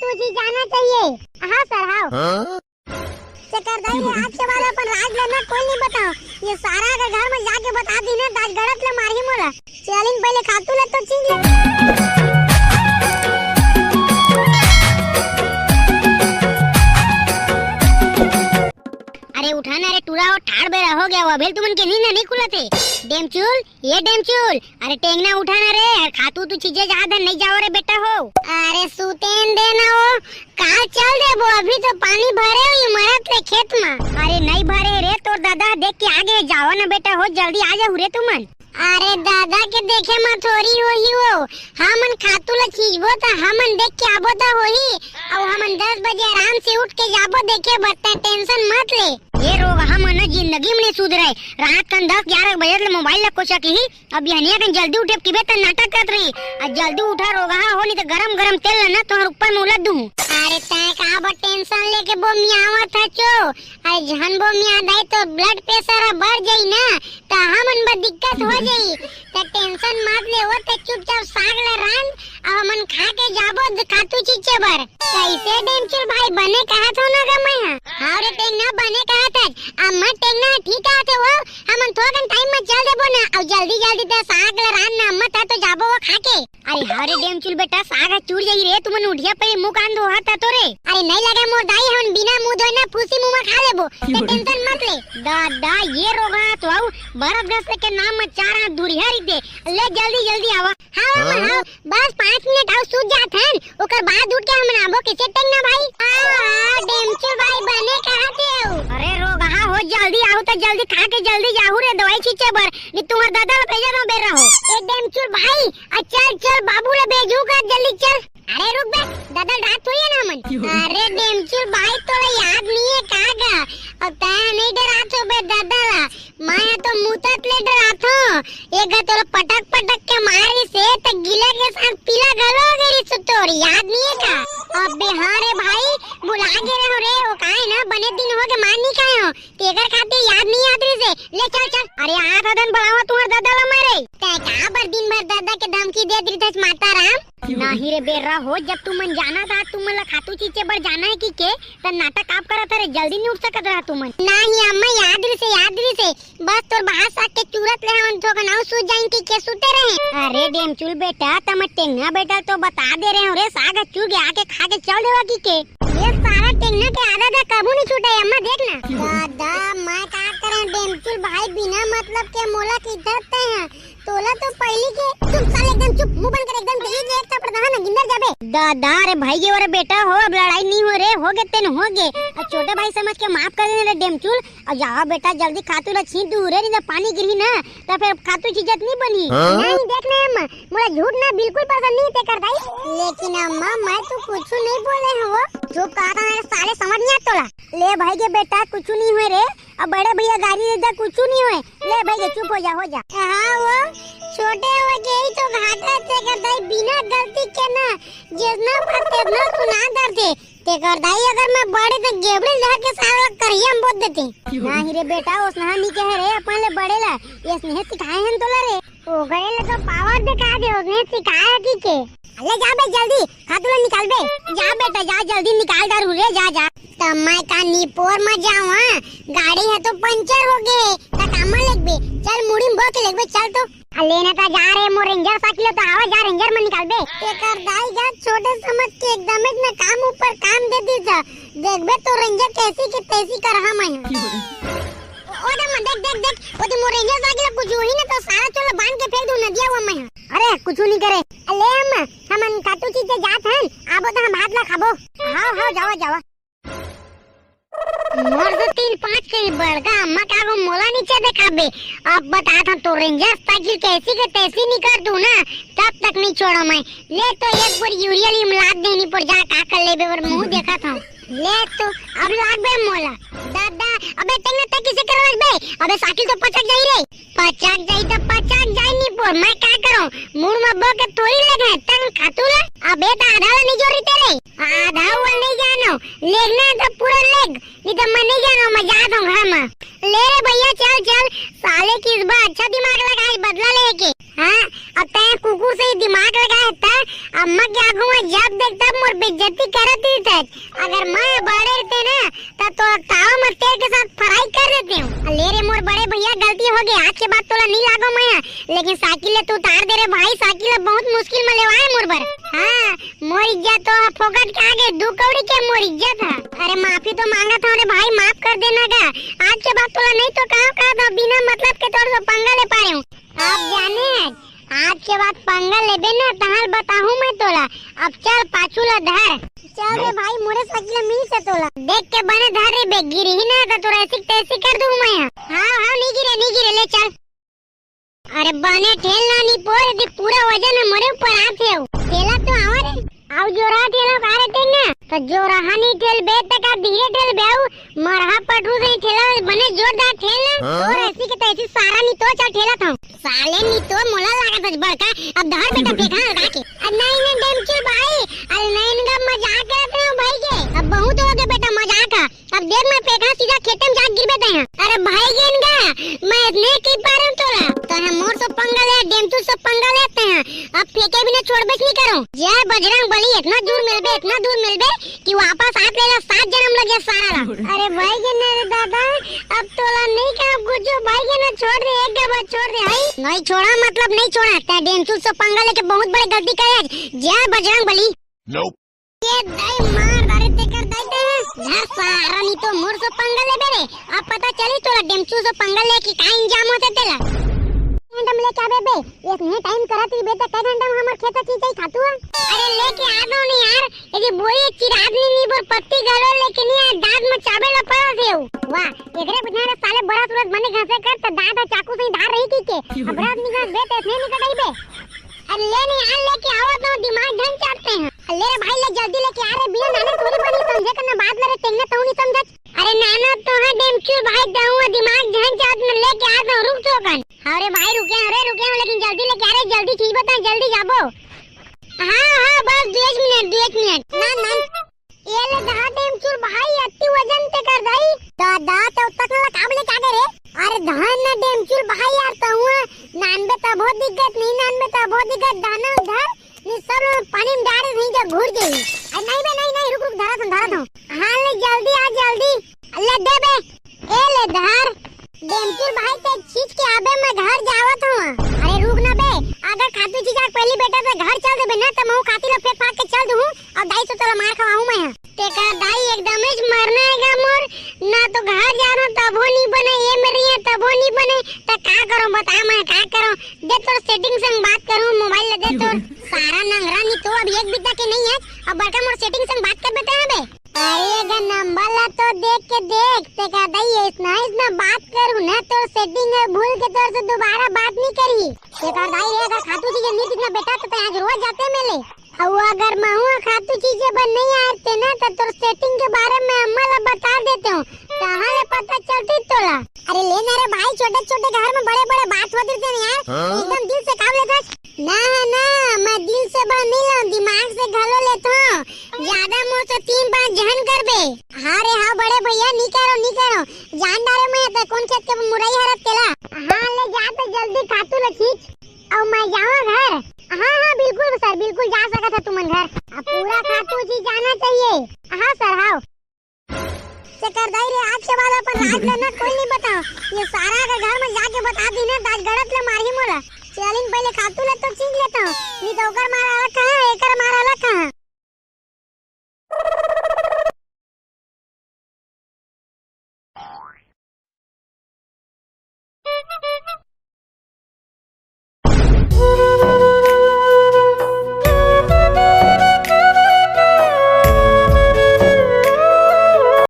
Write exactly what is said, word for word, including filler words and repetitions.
कुछ ही जाना चाहिए। हाँ सर, हाँ। हाँ? चक्कर दाई है, आज के बाद अपन राज ल ना कोई नहीं बताओ। ये सारा अगर घर में जाके बता दी ना, तो आज गलत ले मारही मोला। चलिन पहले खातू ल तो छींच ले। अरे उठा ना रे टूरा, हो ठाड़ बेरा हो गया, वो अबेल तुमन के नींद नहीं खुलत हे। डेमचुल, ये डेमचुल, अरे टेंगना उठा ना रे, अरे खातू तू छींचे जात हे, नहीं जाओ रे बेटा हो। अरे सुतेन दे ना वो, काल चल देबो, अभी तो पानी भरे हुई मरत ले खेत में। अरे नहीं भरे रे, तोर दादा देख के आ गए, जाओ ना बेटा हो, जल्दी आ जाओ रे तुमन। अरे दादा के देखे में थोड़ी होही वो, हमन खातू ल छींचबो त हमन देख के आबो त होही, अउ हमन दस बजे आराम से उठ के जाबो देखे बर, तैं टेंशन मत ले। ये रोगहा मन जिंदगी में नहीं सुधरे, रात कन दस ग्यारह बजे ले मोबाइल ल कोचा किही, अब बिहनिया कन जल्दी उठे किबे त नाटक करत रही। आ जल्दी उठा रोगहा हो, नहीं त गरम गरम तेल ल ना तोहर ऊपर में उलट दूँ। अरे तैं का बर टेंशन लेके बोमियावत हचो? अरे झन बोमिया दाई तो ब्लड प्रेशर ह बढ़ जाई ना, त हमन बर दिक्कत हो जाई। त टेंशन मत ले, वो त चुपचाप साग ल रांध, अब हमन खा के जाबो द-, खातू छींचे बर। कैसे डेमचुल भाई, बने कहत हो ना ग मैं ह? हाँ रे टेंगना, बने कहत हच। अम्मा टेंगना ठीक कहत हे वो, हमन थोकन टाइम में चल देबो ना, अउ जल्दी जल्दी त साग ल रांध ना, अम्मा त तो जाबो वो खा के। अरे हाँ रे डेमचुल बेटा, साग ह चूर जाही रे, तुमन उठिया पहले मुंह कान धोहा त तो रे। अरे नहीं लगे मोर दाई, हमन बिना मुंह धोए ना फूसी मुंह में खा लेबो, ते टेंशन मत ले। दादा ये रोगहा तो आऊ, बरफ घसे के नाम में चार हाथ धुरिहा रहिथे। ले जल्दी जल्दी आवा। हाँ, हाँ, हाँ? हाँ, बस पाँच मिनट अउ सूत जात हन, ओकर बाद उठ के हमन आबो, किसे टेंगना भाई? हाँ, हाँ, डेमचुल भाई बने कहत हे। अरे रोगहा हो, जल्दी आऊ त जल्दी खा के जल्दी जाहू रे दवाई छींचे बर, नहीं तुम्हर दादा ल भेजे रहो बेर रहो। ए डेमचुल भाई, आ चल चल बाबू ल भेजू का, जल्दी चल। अरे रुक बे, दादा ल डरात थोड़ी हन हमन। अरे डेमचुल भाई तोला याद नहीं है का गा? अब तैं नहीं डरात हो बे दादा ला, मैं ह तो मुतत ले डराथों। एक घ तोला पटक पटक के मारिस हे, त गिला के साथ पीला घलो हो गे रिहिस तोर, याद नहीं है का? अबे हाँ रे भाई, भुला गे रहे हो रे, वो काहे ना बने दिन हो गे मार नहीं खाए हो, तेकर खातिर याद नहीं आत रिहिस हे। ले चल चल। अरे आत हदन बलावा तुहर दादा ला मारे। तै का बर दिन भर दादा के धमकी देत रिहिस माता राम? नहीं रे बेर्रा हो, जब तुमन जानत हा तुमन ला खातू छींचे बर जाना है कि के, त नाटक आप करत हरे, जल्दी नहीं उठ सकत रहा तुमन। नहीं अम्मा, याद रिहिस हे, याद रिहिस हे, बस तोर बाहर साग के चूरत ले हमन थोकन अउ सूत जाइन कि के सुते रहे। अरे डेमचुल बेटा, तम टेंगना बेटा तो बता दे रहे हो रे, साग चूर के आके खा के चल देवा कि के। ये सारा टेंगना के आदत ह कभू नहीं छूटे अम्मा, देख ना। दादा, मैं का करें डेमचुल भाई, बिना मतलब के मोला किधर ते हैं। तोला तो पहली के, चुप साले एकदम चुप, मुंह बंद कर एकदम, यही एक थप्पड़ दहा ना गिंदर जाबे। दादा रे भाई के ओरे बेटा हो, अब लड़ाई नहीं हो रे, हो गे तेन हो गे। अब छोटे भाई समझ के माफ कर देना रे डेमचुल। अब जावा बेटा जल्दी खातू ला छींच दूहू रे, नहीं तो पानी गिरही ना, तो फिर खातू छींचत नहीं बनही। हाँ? नहीं देख ना अम्मा, मोला झूठ ना बिल्कुल पसंद नहीं तेकर दाई। लेकिन अम्मा मैं तो कुछ नहीं बोले हूँ वो। चुप कहा था मेरे साले, समझ नहीं आता तोला। ले भाई के बेटा कुछ नहीं हुए रे, अब बड़े भैया गारी दे दा, कुछ नहीं होए। ले भैया चुप हो जा, हो जा। हाँ वो छोटे हो के ही तो घाटा तेकर दाई, बिना गलती के ना जितना पर तेतना सुना डरथे। तेकर दाई अगर मैं बड़े तो गेबड़ी लहर के सारा करिया में बोल देते। नहीं रे बेटा, ओसना नहीं कहे रे, अपन ले बड़े ला ये स्नेह सिखाए हैं तोला रे। ओकरे ले तो पावर दिखा दे, ओसने सिखाए कि के। ले जा बे जल्दी, खातू ला निकाल बे। जा बेटा जा, जल्दी निकाल डारू रे, जा जा। त मैं का निपोर में जाऊँ, हाँ? गाड़ी है तो पंचर हो गए, त कामा लेगबे? चल मुड़ी में बो के लेगबे, चल तो। आ लेना त जा रे, मोर रेंजर साइकिल तो आवा, जा रेंजर में निकाल बे। एकर दाई जा छोटे समझ के एकदम इतना काम ऊपर काम दे दी था। देखबे तो रेंजर कैसी के तैसी कर हम हैं। ओ दे मन देख, देख, देख, ओ दे मोर रेंजर साइकिल कुछ हुई ना तो सारा चोला बांध के फेंक दूं नदिया हुआ मैं। अरे कुछ नहीं करे। ले हम, हमन खातू छींचे जात हन, आबो तो हम भात ला खाबो। हाँ, हाँ, जावा, जावा। मोर तो तीन पाँच के ही बड़का अम्मा का को मोला नीचे देखाबे। अब बता था तो रेंजर साइकिल कैसी के तैसी नहीं कर दूं ना, तब तक नहीं छोड़ो मैं। ले तो एक बार यूरिया ली मिला देनी पर जा का कर लेबे और मुंह देखा था। ले तो अब लाग बे मोला। दादा, अबे टेंगना तक किसे करवास बे? अबे साइकिल तो पचक जाई रे। पचक जाई तो पचक जाई नी पोर, मैं का करूं? मुड़ में बो के थोड़ी लगे, तन खातू ला। अबे तो आधा ला नहीं जोरी तेरे। आधा वो नहीं जानो, लेगना तो पूरा लेग, नहीं तो मैं नहीं जानो, मैं जाता हूँ घर में। ले रे भैया, चल चल, साले के इस बार अच्छा दिमाग लगाए, बदला लेके। हाँ, अब तैं कुकुर से ही दिमाग लगाए त अम्मा के आगू में जब देख तब मोर बेइज्जती करत ही थे। अगर मैं बड़े रहते ना, त तो तावा में तेल के साथ फ्राई कर देते हूँ। ले रे मोर बड़े भैया, गलती हो गई, आज के बाद तोला नहीं लागो मैं। लेकिन साइकिल ले तू उतार दे रे भाई, साइकिल ले बहुत मुश्किल में लेवाए मोर बर। हाँ, मोर इज्जत तो ह फोकट के आगे दू कौड़ी के मोर इज्जत ह। अरे माफी तो मांगत हूँ रे भाई, माफ कर देना गा। आज के बाद तोला नहीं तो कहाँ कहा था, बिना मतलब के तोर से पंगा ले पा रहे हूँ। आप जाने हैं, आज के बाद पंगा लेबे ना, तहार बताहूँ मैं तोला। अब चल पाछू ला धर। चल रे भाई, मोरे साइकिल मिल से तोला। देख के बने धर रे बे, गिरही ना तो तोर ऐसी तैसी कर दूँ मैं। हाँ हाँ, नहीं गिरे, नहीं गिरे, ले चल। अरे बने ठेल ना नी पोर, यदि पूरा वजन ह मोरे ऊपर आत हे। ठेला तो आवा रे, आउ जोरा ठेला का रे टेंगा। तो जोरा हा नी ठेल बे, त का धीरे ठेल बे, आउ मरहा पटरू से ठेला बने जोरदार ठेल ना। हाँ? तोर ऐसी के तैसी सारा नी तो चल ठेला था। साले नी तो मोला लागत है बड़का, अब धर बेटा फेंका लगा के। अब नहीं नहीं डेमचुल भाई, अरे नहीं इनका मजाक करत रहे भाई के, अब बहुत हो गए बेटा मजाक है। अब देख मैं फेंका सीधा खेते में जाके गिरबे तैं। अरे भाई गेन गा, मैं इतने की पारम तोला। तैं मोर से पंगा ले, डेमचू से पंगा लेते हैं। अब फेंके बिना छोड़बे नहीं करो। जय बजरंग बली, इतना दूर मिलबे, इतना दूर मिलबे कि वापस आत लेला सात जन्म लगे सारा ला। अरे भाई गेन रे दादा, अब तोला नहीं कहा कुछ, भाई गेन छोड़ दे, एक गबा छोड़ दे, हाय। नहीं छोड़ा मतलब नहीं छोड़ा, तैं डेमचू से पंगा लेके बहुत बड़ी गलती करे। जय बजरंग बली। ये दाई मार डारे तेकर दाई ते। धर सारा नी तो मोर से पंगा लेबे रे। अब पता चली तोला डेमचू से पंगा लेके का इंजाम होते तेला। डंडम लेके आबे बे, इसने टाइम करत ही बे, त कै घंटा में हमर खेत की गई खातू है। अरे लेके आ दो नी यार, यदि बोरी चिराद नी नी बोर पत्ती गलो लेके नी आए, दांत में चाबे ला पड़ा देऊ। वाह, एकरे बुझा रे साले बड़ा सूरज बने घासे कर, त दांत चाकू से ही धार रही की के। अब रात निकाल बे, ते इसने नी कटाई बे। अरे ले नहीं आ, लेके आवा तो दिमाग झन चाटते हैं। अरे ले रे भाई, ले जल्दी लेके आ रे, बिना नाने थोड़ी बनी, समझे करना बात ले रे, तेंगे तो नहीं समझत। अरे नाना तो है डेमचुर भाई, दऊँ दिमाग झन चाट में लेके आ तो रुक तो कन। अरे भाई रुके हैं, अरे रुके हैं, लेकिन जल्दी लेके आ रे, जल्दी चीज बता, जल्दी जाबो। हाँ हाँ, बस दो एक मिनट, दो एक मिनट। ना ना, ये ले धा डेमचुर भाई, अति वजन ते कर दाई। दादा, तो तक ना काबले का करे? अरे धान ना डेमचुर भाई यार, तो हुआ नानबे तभो दिक्कत, नहीं नानबे तभो दिक्कत, दाना धर, नहीं सब लोग पानी में डाल नहीं जा घुर जाई। अरे नहीं बे, नहीं, नहीं, रुक, रुक, धरा था, धरा था। हाँ, ले जल्दी आ, जल्दी। ले दे बे, ए ले धर। डेमचुर भाई ते खींच के आबे, मैं घर जावत हूँ। अरे रुक ना बे, अगर खातू जीजा पहली बेटा से घर चल देबे ना, तो मैं खाती लो फेंक फाक के चल दूँ। अब दाई से तोला मार खवाहूँ मैं। तेकर दाई एकदम ही मरना है गा मोर, ना तो घर जाना तभो नहीं बने, ये मेरी है तभो नहीं बने, तो का करूँ बता मैं का करूँ? दे तोर सेटिंग संग बात करूँ, मोबाइल ले दे तोर। सारा नंगरा नहीं तो अब एक बित्ता के नहीं है, अब बड़का मोर सेटिंग संग बात कर बेटा है बे। अरे अगर नंबर ला तो देख के देख, तेकर दाई ऐसना ऐसना बात करूँ ना तोर सेटिंग है भूल के तोर से दोबारा बात नहीं करी। तेकर दाई रे अगर खातू जी के नहीं दिखना बेटा तो तैं आज रोज जाते मिले। अउ अगर महू ह खातू चीजे बर नहीं आए ते ना, त तोर सेटिंग के बारे में अम्मा ला बता देते हूँ, कहाँ ले पता चलती तोला? अरे ले ना रे भाई, छोटे छोटे घर में बड़े बड़े बात होती रहते ना यार, हाँ? एकदम दिल से काम लेता। ना है ना, मैं दिल से बात नहीं लाऊं, दिमाग से घलो लेता हूँ। ज्यादा मुंह से तीन पाँच जहन कर बे। हाँ रे हाँ बड़े भैया, नहीं करो नहीं करो, जान डारे मैं ते कौन खेत के मुरई हरत केला। हाँ ले जा तो जल्दी खातू ला खींच। अउ मैं जावा घर। हाँ हाँ बिल्कुल सर, बिल्कुल जा सकत है तुमन घर। अब पूरा खातू जी जाना चाहिए। हाँ सर, हाँ। चक्कर दाई रे, आज के बाद अपन राज करना कोई नहीं बताओ। ये सारा अगर घर में जाके बता दी ना, तो आज गलत ले मारही मोला। चलिन पहले खातू ले तो छींच लेता हूँ, नहीं तो ओकर मार अलग कहाँ है, एकर मार अलग कहाँ।